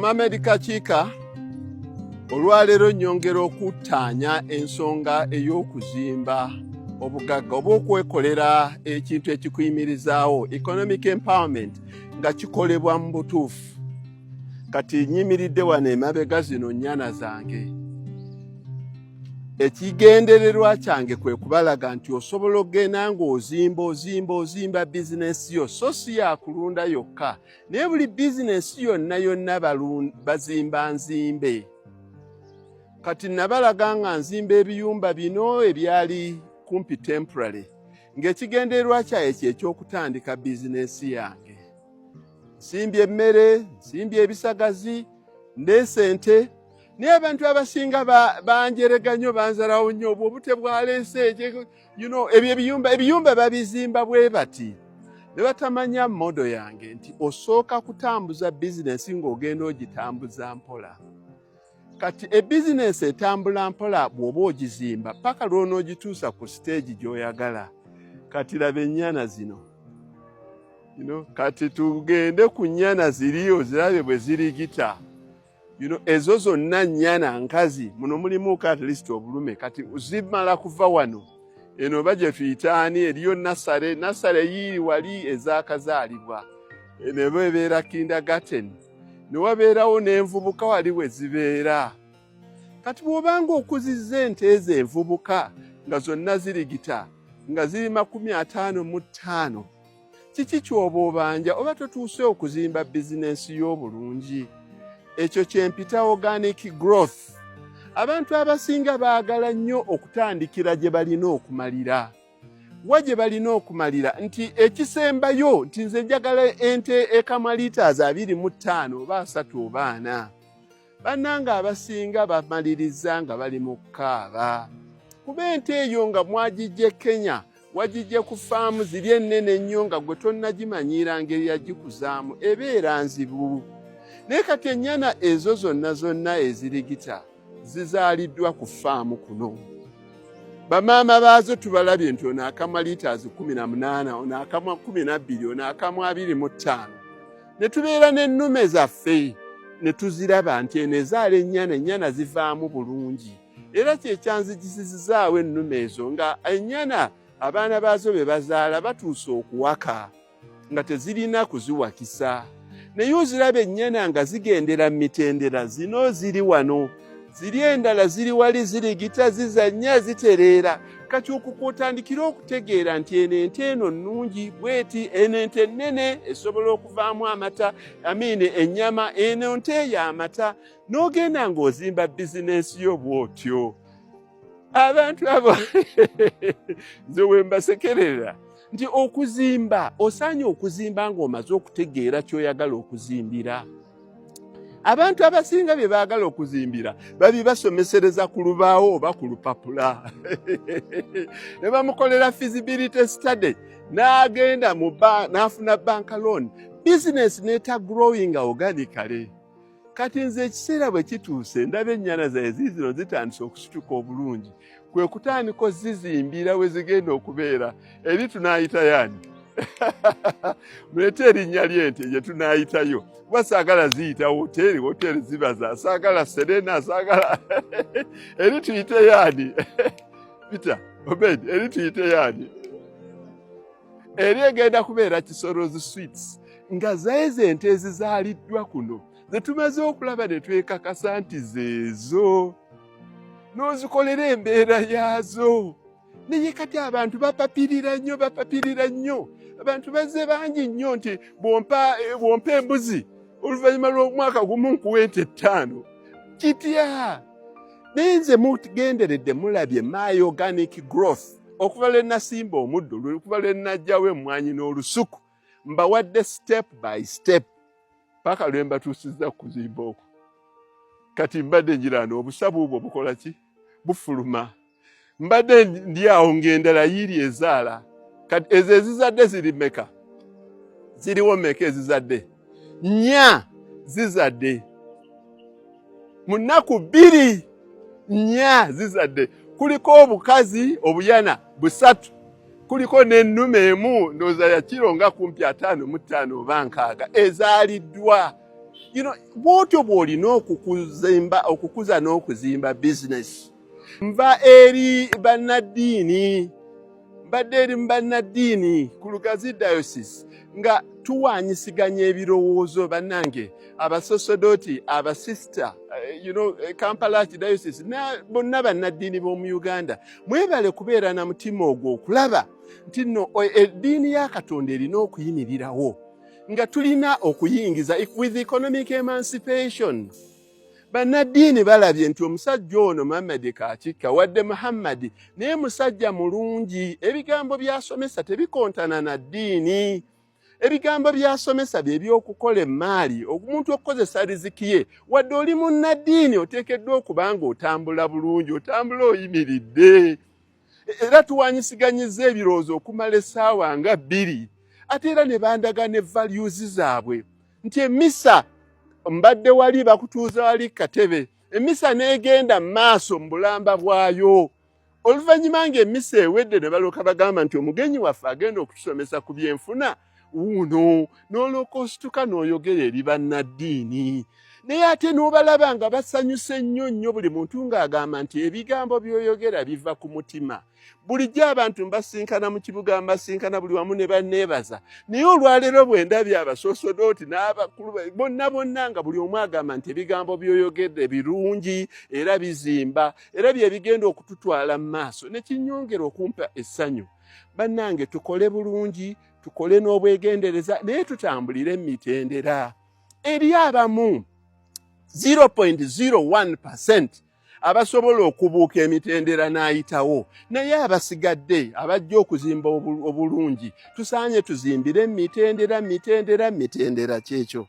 Mohamed Kakiika. Olwaleero nnyongera okuttaanya ensonga ey'okuzimba obugagga oba okwekolera ekintu ekikuyimirizaawo, economic empowerment, nga kikolebwa mu butuufu. Kati nnyimiridde wano emabega, zino nnyana zange. Ekigendererwa kyange kwe kubalaga nti osobola okugenda ng'ozimba, ozimba, ozimba bizinesi yo, so si yakulunda yokka, naye buli bizinesi yonna yonna bazimba nzimbe. Kati nabalaga nga nzimba ebiyumba bino ebyali kumpi temporary, ng'ekigendererwa kyaye kyekyokutandika bizinesi yange. Nsimbye emmere, nsimbye ebisagazi, ndeese ente, naye abantu abasinga banjerega nnyo, banzalawo nnyo obwo obute bwaleese. Ebyo ebiyumba babizimba bwe bati ne batamanya model yange nti osooka kutambuza bizinesi ng'ogenda ogitambuza mpola. Kati ebizinesi etambula mpola bw'oba ogizimba paka lw'onoogituusa ku stage gy'oyagala. Kati laba ennyana zino. Kati tugende ku nnyana ziri ozirabe bwe zirigita. Ezo zonna nnyana nkazi. Muno mulimu at least obulume. Kati zimala kuva wano eno oba gye tuyitaani, eriyo nursery. Nursery yiiri wali ezaakazaalibwa, eno eba ebeera kindergarten, ne wabeerawo n'envubuka wali we zibeera. Kati bw'obanga okuzizza ente ezo envubuka nga zonna zirigita, nga ziri 55, kiki ky'oba obanja oba totuuse okuzimba bizinensi y'obulungi? Ekyo kyempita organic growth. Abantu abasinga baagala nnyo okutandikira gye balina okumalira. Wa gye balina okumalira nti ekisembayo nti nze njagala ente ekamwa litres 25 oba 30 oba 40. Bannanga, abasinga bamaliriza nga bali mu kukaaba, kuba ente eyo nga mwagijje Kenya, wagijje ku faamu ziri ennene ennyo, nga gwe tonnagimanyiira ngeri yagikuzaamu, ebeera nzibu. Naye kati ennyana ezo zonna zonna ezirigita zizaaliddwa ku faamu kuno. Bamaama baazo tubalabye nti ono akamwa litres 18, ono akamwa 12, ono akamwa 25, ne tubeera n'ennume zaffe ne tuziraba nti eno ezaala ennyana, ennyana zivaamu bulungi. Era kyekyanzigisizaawo ennume ezo, nga ennyana abaana baazo be bazaala batuuse okuwaka nga tezirina kuziwakisa. Naye oziraba ennyana nga zigendera mu mitendera. Zino ziri wano, ziri endala ziri wali, zirigita, zizannya, zitereera. Kati okwo kwotandikira okutegeera nti eno ente eno nnungi bweti, eno ente ennene esobola okuvaamu amata, amiine, ennyama, eno nte ey'amata, n'ogenda ng'ozimba bizinensi yo bw'otyo. Abantu abo nze we mbasekerera nti okuzimba, osaanye okuzimba ng'omaze okutegeera ky'oyagala okuzimbira. Abantu abasinga bye baagala okuzimbira babibasomesereza ku lubaawo oba ku lupapula, ne bamukolera feasibility study, n'agenda mu n'afuna bank loan, business neta growing organically. Kati nze ekiseera bwe kituuse, ndaba ennyana zaye ziizino zitandise okusituka obulungi, kwe kutandika ozizimbira we zigenda okubeera. Eri tunaayita yaani? Muleete erinnya ly'ente gye tunaayitayo, kuba saagala ziyita woteeri. Woteeri zibaza, saagala Serena, saagala. Eri tuyite yaani? Peter Obed, eri tuyite yaani? Eri egenda kubeera Kisorozi Suites, nga zeezo ente ezizaaliddwa kuno ze tumaze okulaba ne twekakasa nti zeezo, n'ozikolera embeera yaazo. Naye kati abantu bapapirira nnyo, bapapirira nnyo. Abantu bazze bangi nnyo nti bw'ompa embuzi, oluvannyuma lw'omwaka gumu nkuwa ente 5. Kitya? Naye nze mugenderedde, mulabye my organic growth okuva lwe nasimba omuddo, okuva lwe najjawo emmwanyi n'olusuku. Mbawadde step by step paka lwe mbatuusizza kuzimba okwo. Kati mbadde njiraano obusabu obwo bukola ki? Bufuluma. Mbadde ndi awo ng'endala yiiri ezaala. Kati ezo ezizadde ziri meka? Ziriwo meka ezizadde? Nnya zizadde mu nnaku 2, nnya zizadde. Kuliko obukazi obuyana busatu, kuliko n'ennume emu, ndowooza ya kiro nga kumpi 55 oba 60 ezaaliddwa. Bw'otyo bw'olina okukuzimba, okukuza n'okuzimba bizinesi. Nva eri bannaddiini, mbadde eri mu bannaddiini ku Lugazi Diocese nga tuwanyisiganya ebirowoozo. Bannange abasosodoti, abasista, Kampala Archdiocese, bonna bannaddiini b'omu Uganda, mwebale kubeera na mutima ogwo okulaba nti nno eddiini ya Katonda erina okuyimirirawo nga tulina okuyingiza with economic emancipation. Bannaddiini balabye nti omusajja ono Muhammadi Kakikka, wadde Muhammadi, naye musajja mulungi. Ebigambo by'asomesa tebikontana na ddiini. Ebigambo by'asomesa bye by'okukola emmaali, omuntu okukozesa riziki ye. Wadde oli munnaddiini, oteekeddwa okuba nga otambula bulungi, otambula oyimiridde. Era tuwanyisiganyiza ebirowoozo okumala essaawa nga 2, ate era ne bandaga ne values zaabwe nti emisa mbadde wali bakutuuza wali katebe, emisa n'egenda mu maaso mu bulamba bwayo. Oluvannyuma ng'emisa ewedde, ne balooka bagamba nti omugenyi waffe agenda okutusomesa ku byenfuna wuuno, n'olwoka osituka n'oyogera eri bannaddiini. Naye ate n'obalaba nga basanyuse nnyo nnyo, buli muntu ng'agamba nti ebigambo by'oyogera biva ku mutima. Bulijjo abantu mbasinkana mu kibuga, mbasinkana buli wamu ne banneebaza, naye olwaleero bwe ndabye abasosodooti n'abakulu bonna bonna nga buli omu agamba nti ebigambo by'oyogedde birungi era bizimba era bye bigenda okututwala mu maaso, ne kinyongera okumpa essanyu. Bannange, tukole bulungi, tukole n'obwegendereza, naye tutambulire mu mitendera. Eri abamu 0.01% abasobola okubuuka emitendera n'ayitawo, naye abasigadde abajja okuzimba obulungi, tusaanye tuzimbire mitendera, mitendera, mitendera. Kyekyo.